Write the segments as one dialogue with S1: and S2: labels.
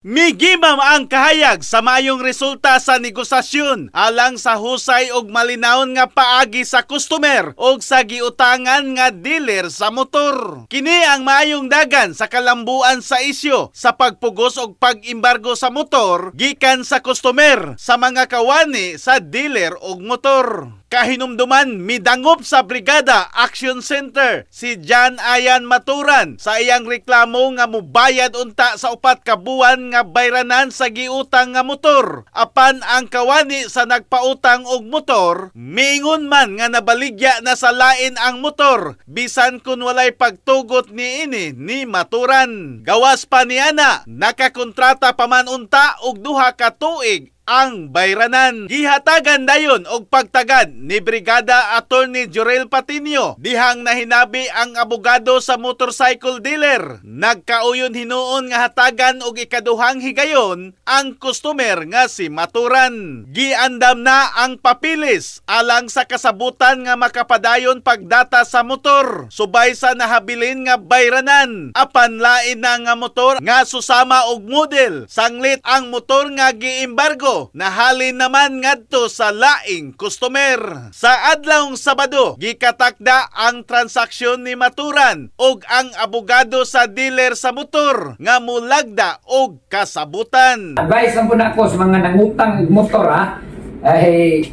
S1: Migimam ang kahayag sa maayong resulta sa negosasyon alang sa husay og malinawon nga paagi sa customer og sa giutangan nga dealer sa motor. Kini ang maayong dagan sa kalambuan sa isyu sa pagpugos og pag-embargo sa motor gikan sa customer sa mga kawani sa dealer og motor. Kahinumduman, midangop sa Brigada Action Center si John Ayan Maturan sa iyang reklamo nga mubayad unta sa 4 ka buwan nga bayranan sa giutang nga motor. Apan ang kawani sa nagpautang og motor, miingon man nga nabaligya na sa lain ang motor bisan kun walay pagtugot niini ni Maturan. Gawas pa niana, nakakontrata pa man unta og 2 ka tuig ang bayranan. Gihatagan dayon og pagtagad ni Brigada Attorney Jorel Patinio dihang nahinabi ang abogado sa motorcycle dealer. Nagkauyon hinuon nga hatagan og ikaduhang higayon ang customer nga si Maturan. Giandam na ang papilis alang sa kasabutan nga makapadayon pagdata sa motor subay sa nahabilin nga bayranan. Apan lain na nga motor nga susama og model, sanglit ang motor nga giembargo nahalin naman ngadto sa laing customer. Sa adlawng Sabado, gikatakda ang transaksyon ni Maturan og ang abogado sa dealer sa motor nga mulagda og kasabutan.
S2: Advice lang po na ako sa mga nangutang og motor, ha. Ay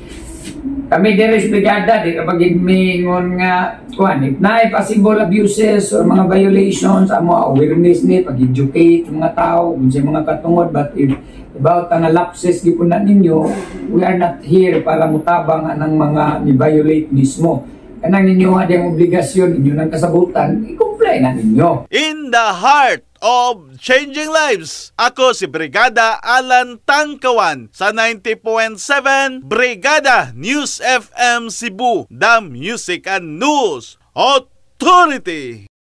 S2: kami diri sa brigada, di ka mingon nga kuan, if naay possible abuses or mga violations, amo awareness ni pag-educate mga tao kung sa mga katungod. But if about ang lapses gyud na ninyo, we are not here para mutabang anang mga ni-violate mismo. Kanang ninyo nga diyang obligasyon inyo ng kasabutan, i-comply na ninyo.
S1: In the heart of changing lives, ako si Brigada Alan Tangkawan sa 90.7 Brigada News FM Cebu, the Music and News Authority.